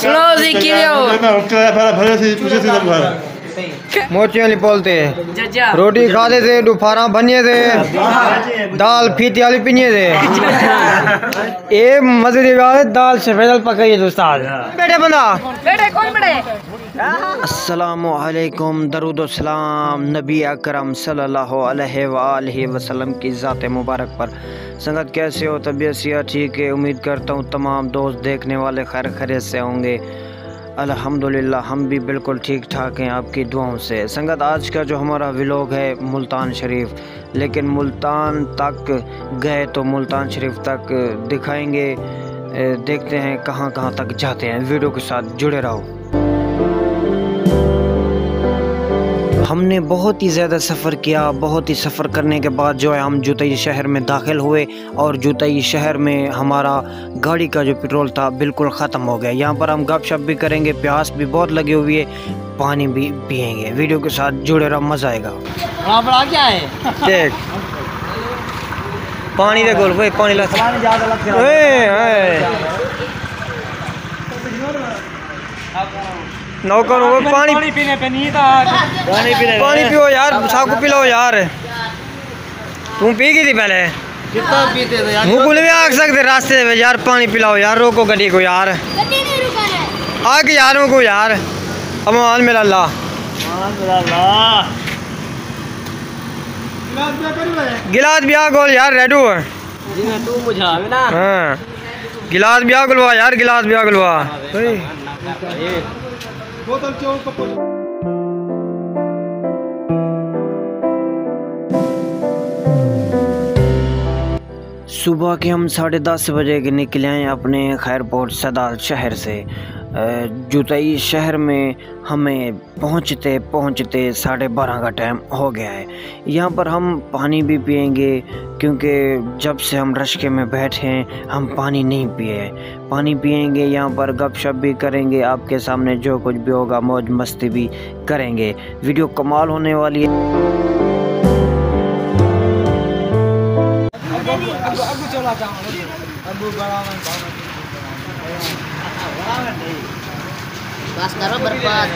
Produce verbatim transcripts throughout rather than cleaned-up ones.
سلو جی، کیویں ہو؟ موچیاں والی پل تے روٹی کھادے تے، ݙوپھاراں بھنیے تے، دال پھیتی والی پنیے تے۔ اے مزے دی ڳالھ ہے، دال سفید دال پکائی ہے استاد۔ بیٹھے بندہ۔ بیٹھے کون بڑے؟ السلام علیکم، درود و سلام نبی اکرم صلی اللہ علیہ وآلہ وسلم کی ذات مبارک پر۔ سنگت، کیسے ہو؟ طبیعت صحت ٹھیک ہے؟ امید کرتا ہوں تمام دوست دیکھنے والے خیر خیریت سے ہوں گے۔ الحمدللہ، ہم بھی بالکل ٹھیک ٹھاک ہیں آپ کی دعاؤں سے۔ سنگت، آج کا جو ہمارا ولاگ ہے ملتان شریف، لیکن ملتان تک گئے تو ملتان شریف تک دکھائیں گے۔ اے، دیکھتے ہیں کہاں کہاں تک جاتے ہیں، ویڈیو کے ساتھ جڑے رہو۔ ہم نے بہت ہی زیادہ سفر کیا، بہت ہی سفر کرنے کے بعد جو ہے ہم جتئی شہر میں داخل ہوئے، اور جتئی شہر میں ہمارا گاڑی کا جو پٹرول تھا بالکل ختم ہو گیا۔ یہاں پر ہم گپ شپ بھی کریں گے، پیاس بھی بہت لگی ہوئی ہے، پانی بھی پیئیں گے۔ ویڈیو کے ساتھ جڑے رہو، مزہ آئے گا۔ بڑا بڑا کیا ہے؟ دیکھ، پانی دے گول، اوئے، پانی لا۔ پانی زیادہ لگ گیا۔ اوئے، اوئے۔ نوکر، اوئے، پانی، پانی پینے پہ نہیں تھا۔ پانی پینے پہ۔ پانی پیو یار، ساکوں پلاؤ یار۔ توں پی گئی تھی پہلے؟ کتنا پیتے تھے یار؟ ہوں کوں وی آکھ سکدے راستے وچ، یار، پانی پلاؤ یار، روکو گڈی کوں یار۔ گڈی نہیں رکا ہے۔ آکھ یار، ہوں کوں یار۔ امان میرا اللہ۔ امان میرا اللہ۔ گلاس بیا گول یار، ریڈو۔ جی میں تو مجھا نا۔ ہاں۔ گلاس بیا گلوا یار، گلاس بیا گلوا۔ صبح کے ہم ساڑھے دس بجے کے نکلے ہیں اپنے خیرپور سدال شہر سے۔ اے، جتئی شہر میں ہمیں پہنچتے پہنچتے ساڑھے بارہ کا ٹائم ہو گیا ہے۔ یہاں پر ہم پانی بھی پئیں گے، کیونکہ جب سے ہم رشکے میں بیٹھے ہیں، ہم پانی نہیں پیے ہیں۔ پانی پئیں گے، یہاں پر گپ شپ بھی کریں گے، آپ کے سامنے جو کچھ بھی ہوگا، موج مستی بھی کریں گے۔ ویڈیو کمال ہونے والی ہے۔ بس کرو برباد۔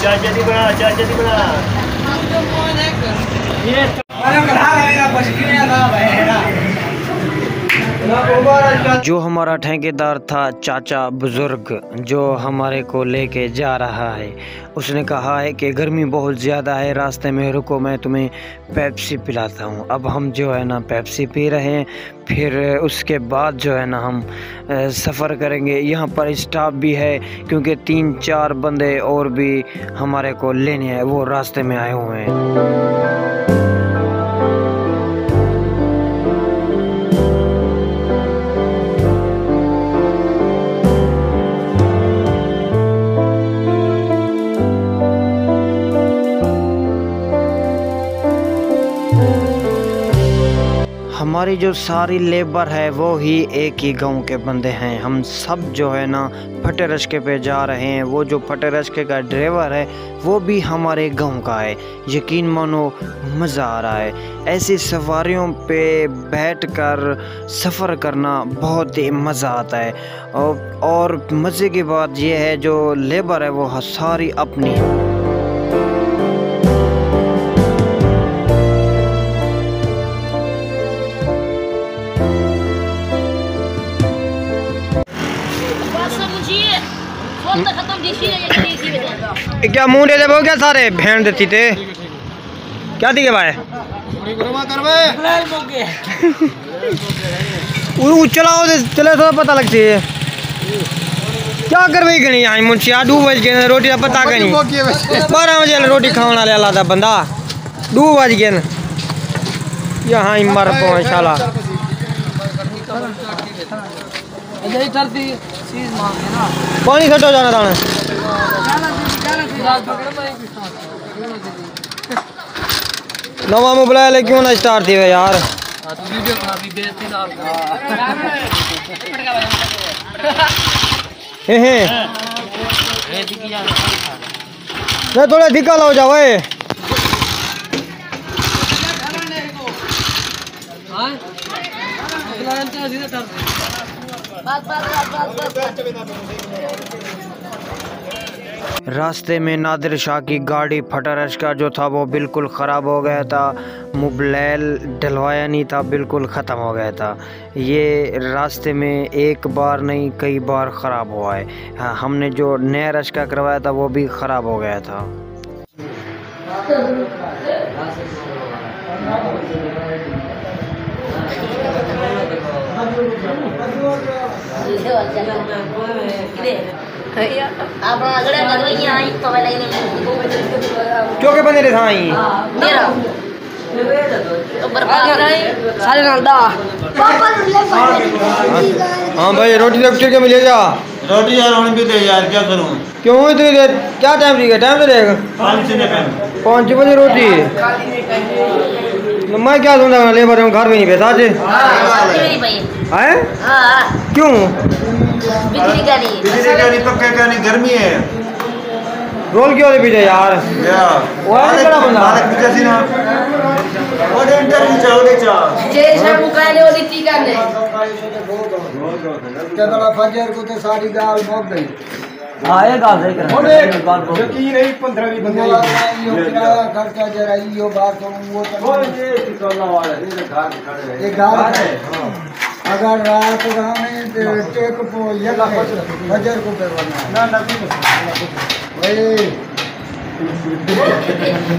چاچا دی بنا، چاچا دی بنا۔ جو ہمارا ٹھیکیدار تھا، چاچا بزرگ، جو ہمارے کو لے کے جا رہا ہے، اس نے کہا ہے کہ گرمی بہت زیادہ ہے، راستے میں رکو، میں تمہیں پیپسی پلاتا ہوں۔ اب ہم جو ہے نا پیپسی پی رہے ہیں، پھر اس کے بعد جو ہے نا ہم، اے، سفر کریں گے۔ یہاں پر اسٹاپ بھی ہے، کیونکہ تین چار بندے اور بھی ہمارے کو لینے ہیں، وہ راستے میں آئے ہوئے ہیں۔ ہماری جو ساری لیبر ہے، وہ ہی ایک ہی گاؤں کے بندے ہیں۔ ہم سب جو ہے نا پھٹے رشکے پہ جا رہے ہیں۔ وہ جو پھٹے رشکے کا ڈرائیور ہے، وہ بھی ہمارے گاؤں کا ہے۔ یقین مانو، مزہ آ رہا ہے۔ ایسی سواریوں پہ بیٹھ کر سفر کرنا بہت ہی مزہ آتا ہے۔ اور، اور مزے کی بات یہ ہے، جو لیبر ہے، وہ ساری اپنی ہے۔ اے کیا منڈے دے ہو گیا سارے بھین دتی تے؟ کیا دی کے بھائی؟ او چلاؤ تے چلے تو پتہ لگسی۔ کیا کروی گھنی آئی منشیا، ݙو وڄ ڳئے، روٹی دا پتہ کائنی۔ بارہ وڄے روٹی کھاوݨ والے اللہ دا بندہ۔ ݙو وڄ ڳئے۔ یہاں ہی مر پو انشاءاللہ۔ پانی سٹو جانا تھا۔ نواں موبائل ہے، کیوں نہ اسٹارٹ تھی وے یار؟ ہیں ہیں۔ نہ، تھوڑا دھکا لاؤ جا اوئے۔ راستے میں نادر شاہ کی گاڑی پھٹا رشکا جو تھا، وہ بالکل خراب ہو گیا تھا۔ موبائل ڈلوایا نہیں تھا، بالکل ختم ہو گیا تھا۔ یہ راستے میں ایک بار نہیں، کئی بار خراب ہوا ہے۔ ہاں، ہم نے جو نیا رشکا کروایا تھا، وہ بھی خراب ہو گیا تھا۔ چوکے بندے دے سائیں۔ سارے نال دا۔ ہاں بھائی، روٹی تے چڑ کے ملے جا۔ روٹی یار ہن بھی دے یار، کیا کروں؟ کیوں اتنی دیر؟ کیا ٹائم تھی گیا؟ ٹائم تو دیکھ۔ پانچ بجے روٹی۔ میں کیا سندا، لیبر ہوں گھر بھی نہیں پہ ساچ۔ ہیں؟ کیوں؟ بجلی کا نہیں، پکے کا نہیں، گرمی ہے۔ رول کیوں دے پیچھے یار؟ وہ ہے کڑا بندہ؟ مالک پیچھے سی نا۔ وہ انٹرویو چاہو دے چا۔ جے شاہ مکانے وہ دیتی کرنے۔ تے بڑا فجر کو تے ساری گال موک گئی۔ ہاں، یہ گال صحیح کرنا۔ ہن یقین ہے، پندرہ ویہہ بندے۔ مولا، ایہو کرایہ خرچہ جیڑھا ایہو بات سن، وہ تو یہ ٹکالا والا، یہ گھر کھڑے ہیں۔ یہ گھر ہے۔ اگر رات رہنے تے ٹیک پو یک ہے، فجر کو پہ ورنا ہے۔ نہ، نہ، کوئی مسئلہ نہیں۔ اوئے۔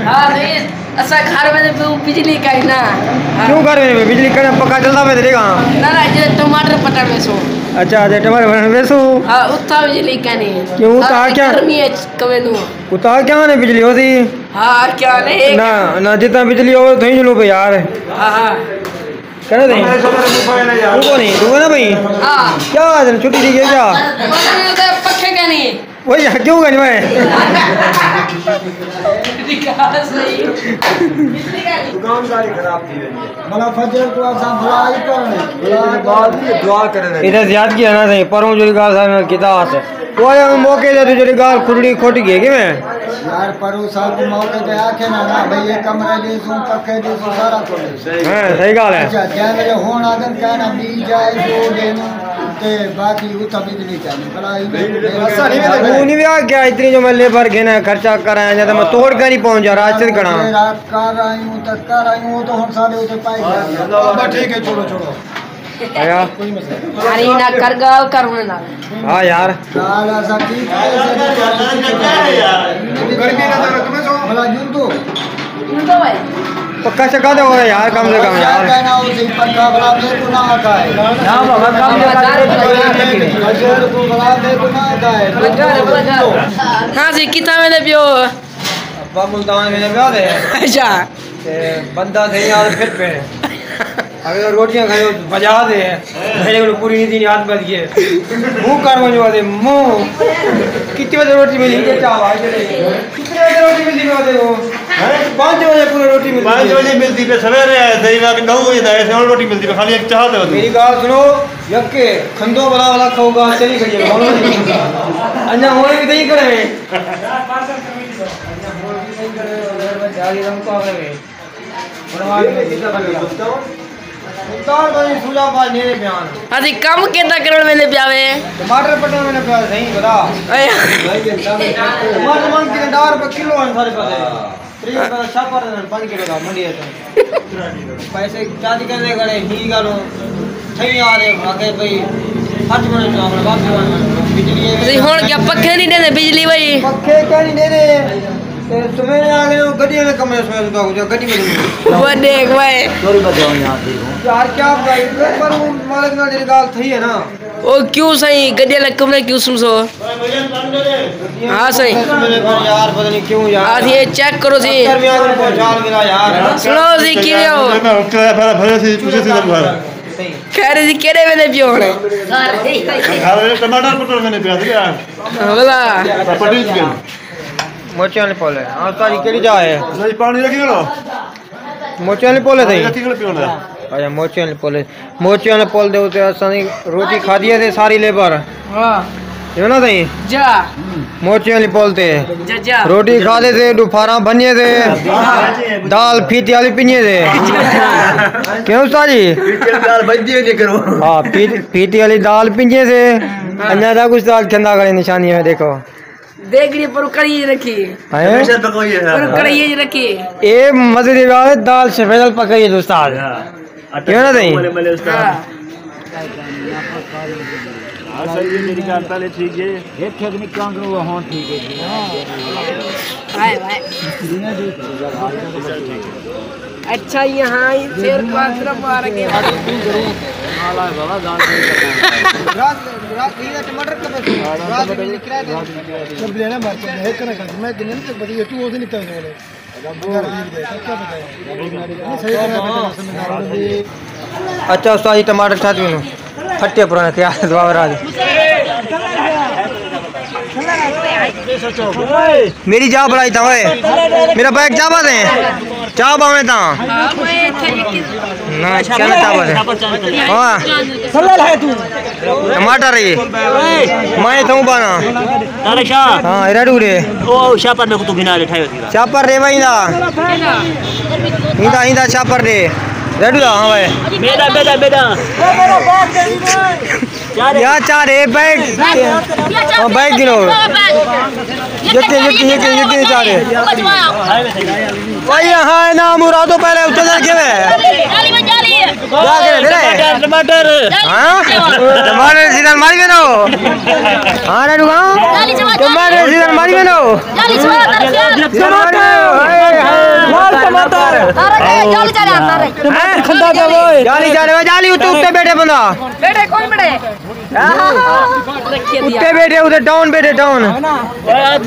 ہاں سئیں، اساں گھر وچ بجلی کائنا۔ کیوں گھر وچ بجلی کائنا؟ پکا چلدا پیا تیرے گاں؟ نہ نہ، جے ٹماٹر پٹن ویسوں۔ اچھا، جے ٹماٹر پٹن ویسوں؟ ہاں، اتھا بجلی کائنی۔ کیوں، اتھا کیا؟ گرمی اچ کویندوں۔ اتھا کیا نے بجلی ہوسی؟ ہاں، کیا نے؟ نہ نہ، جتنا بجلی ہو تھیں جلو پہ یار۔ ہاں ہاں۔ کہنا تھیں؟ تو کو نہیں، تو نا بھائی؟ ہاں۔ کیا ہے، چھٹی دی ہے کیا؟ پکے کائنی۔ وہی ہے، کیوں گنج میں؟ دکانداری خراب تھی ویندی ہے۔ بلا فجر کو اساں بلا ہی کرنے۔ بلا بعد بھی دعا کرنے۔ ادھر زیاد کیا نا سہی، پروں جو گال سارے نال کیتا ہس۔ وہ موقع تے جو گال کھڑڑی کھٹ گئی کیویں؟ یار پروں سال کو موقع تے آکھے نا، نا بھئی، یہ کمرے دے سوں، پکے دے سوں، سارا کچھ۔ ہاں، صحیح گال ہے۔ اچھا، جے ویلے ہن آدم کہنا بی جائے جو دینو، تے باقی اتھا بجلی کائنی۔ بلا ہی اساں نہیں ویندے۔ توں نہیں ویا کیا اتنی جو میں لیبر گھنا خرچہ کراں یا تے میں توڑ کر ہی پہنچ جا، راستے کھڑا۔ رات کر آئی ہوں، تک کر آئی ہوں، وہ تو ہن سارے اتھے پائے گئے۔ بس ٹھیک ہے، چھوڑو، چھوڑو۔ آیا۔ کوئی مسئلہ نہیں۔ ارے نہ کر گال کر انہاں نال۔ ہاں یار۔ گال اساں کی کر سکدے؟ گرمی نہ تو رکھ میں سو۔ بلا جن تو۔ پکا شکا تے ہو رہا یار، کم سے کم یار۔ کہنا ہو سی، پکا بلا میرے کو نہ آتا ہے۔ نہ بابا، کم سے کم۔ اشعر کو بلا میرے کو نہ آتا ہے۔ ہاں سئیں، کتھاں ویندے پیو؟ ابا ملتان ویندے پیا تے۔ اچھا۔ تے بندہ تھئی آ تے پھر پے۔ اگر روٹیاں کھائے بجا دے۔ میرے کو پوری نیندی نہیں، آدت پئی ہے۔ منہ کر ونجو تے منہ۔ کتنے بجے روٹی ملی؟ کہ چاہ بھائی چلے۔ کتنے بجے روٹی ملدی پئی تیکوں؟ ہیں؟ پانچ بجے پوری روٹی ملدی پئی۔ پانچ بجے ملدی پئی، سویرے آئے تھے، نو بجے دا ایسے ہن روٹی ملدی پئی، خالی ایک چاہ تے ہوندی۔ میری گال سنو، یکے کھندو بلا والا کھاؤ گا، چلی کھڑی ہے۔ انجا ہونے بھی نہیں کرے۔ اسی کم کیتا کرݨ ویندے پیا وے۔ ٹماٹر پٹݨ ویندے پیا سئیں بھلا۔ اے۔ ٹماٹر من کیتے ݙاہ روپے کلو ہن سارے پاسے۔ تریہہ روپے دا شاپر ہن، پنج کلو دا منڈی ہے۔ پیسے چارج کریندے کھڑے، ہی ڳالھوں۔ تھئی آ رہے، آکھے بھئی، اٹھ منٹ چاول واپس آ، بجلی ہے۔ تسی ہݨ کیا پکھے نہیں ݙیندے، بجلی بھائی؟ پکھے کیا نہیں ݙیندے؟ تے سویرے آ ڳئے ہو، گݙیاں دے کمرے سویرے سُتا کوں، گݙی میں۔ وہ ݙیکھ بھائی۔ چوری بچا ہوں یہاں سے۔ یار کیا بھائی، پر وہ مالک نال جیڑھی ڳالھ تھئی ہے نا۔ او کیوں سئیں، گݙیاں دے کمرے کیوں سُمسو؟ ہاں سئیں۔ میرے کو یار پتہ نہیں کیوں یار۔ آ تھی چیک کرو سی۔ ستر میاں کو پہنچا ملا یار۔ سݨاؤ سی کیویں ہو؟ میں اٹھ کے بھرا بھرا سی، پوچھے سی لوگ بھرا۔ خیر جی، کیڑھے ویندے پیو ہݨ؟ گھر وچ ٹماٹر پٹر ویندے پیا سی یار۔ ہاں، بھلا۔ پٹی چکے۔ موچے والے پول ہے۔ ہاں، تاں جی کیڑھی جا ہے؟ نہیں، پانی رکھی کرو۔ موچے والے پول ہے تاں؟ رکھی کرو پیونا۔ اچھا، موچے والے پول ہے۔ موچے والے پول دے اُتے اساں دی روٹی کھادی ہے تے ساری لیبر۔ ہاں۔ کیوں نہ سائیں؟ جا۔ موچے والی پل تے۔ جا، جا۔ روٹی کھا دے تے، ڈو پھاراں بھنیے تے، دال پھیتی والی پنجے تے۔ کیوں استاد جی؟ پھیتی والی دال بھجدی ہوئی نہیں کرو۔ ہاں، پھیتی، پھیتی والی دال پنجے تے۔ انجا دا کچھ دال کھندا کرے نشانی ہے، دیکھو۔ دیگڑی پر کڑی رکھی۔ ہیں؟ ہمیشہ پکوئی ہے۔ پر کڑی رکھی۔ اے مزے دی ڳالھ ہے، دال سفید پکائی ہے استاد۔ ہاں۔ کیوں نہ سائیں؟ ملے، ملے استاد۔ ہاں۔ ہاں، صحیح ہے، میری ڳالھ پہلے ٹھیک ہے۔ ہک ہک نکاں کرو، ہاں، ٹھیک ہے جی۔ ہائے، ہائے۔ اچھا، یہاں ہی شیر کو اطرف آ رہے ہیں۔ رات، رات، یہ ٹماٹر کب ہے؟ رات میں نکلا تھا۔ جب لینا مرچی ہے، کرنا کر۔ میں گنے نہیں تک بدی، تو وہ سے نکل گئے۔ اچھا استاد جی، ٹماٹر چھت ونو پھٹے پرانے تیار دعا راج۔ میری جا بڑائی تھا اوئے، میرا بیگ چا بات ہے؟ چا باویں تاں؟ نہ، کیا چا بات ہے؟ ہاں۔ ٹماٹر ہے۔ میں تھوں بانا۔ طارق شاہ۔ ہاں، ایرا ڈورے۔ او شاپر میں کو تو گنا لے ٹھائی ہوتی۔ چاپر ݙے ویندا۔ ایندا، ایندا چاپر ݙے۔ ریڈو دا، ہاں بھائی۔ میݙا، میݙا، میݙا۔ یا چارے بیگ۔ ہاں، بیگ گنو۔ یکی، یکی، یکی، یکی چارے۔ بھائی، ہاں، نا مرادو پہلے اتنے در کے۔ کیا کرے، میرا ہے؟ ٹماٹر، ٹماٹر۔ ہاں؟ ٹماٹر سیزن ماری وینو۔ ہاں، ریڈو ہاں۔ ٹماٹر سیزن ماری وینو۔ لال ٹماٹر۔ ٹماٹر کھندا پیا وے۔ جالی چارے، جالی اتو، اتو بیٹھے بندہ۔ بیٹھے کون بیٹھے؟ اتو بیٹھے، اتو ڈاؤن بیٹھے، ڈاؤن۔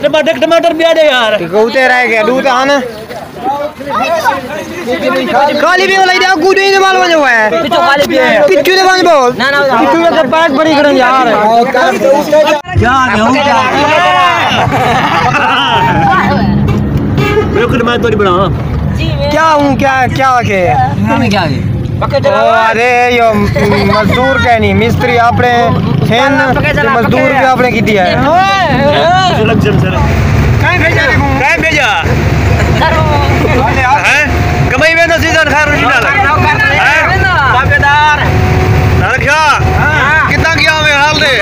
ٹماٹر، ٹماٹر پیا ݙے یار۔ اتو رہ گئے، ݙو تے ہن۔ کالی بھی والا ادھر کودو ہی مال وجہ ہوا ہے۔ پچھو کالی بھی ہے۔ پچھو دے وجہ بول۔ نہ، نہ، نہ۔ پچھو دے پیک بھری کھڑے یار۔ کیا آ گیا ہوں کیا؟ رک، میں توری بنا۔ کیا ہوں کیا، کیا آ گیا؟ ہمیں کیا آ گیا؟ او، ارے، یو مزدور کہیں نہیں، مستری اپݨے ہن، تے مزدور بھی اپݨے کیتی ہے۔ کہیں بھیجا؟ کہیں بھیجا؟ ہیں؟ کمائی ویندو سیزن خیر رشید نال؟ ہیں؟ تابعدار۔ رکھیا؟ کتنا کیا ہوئے حال دے؟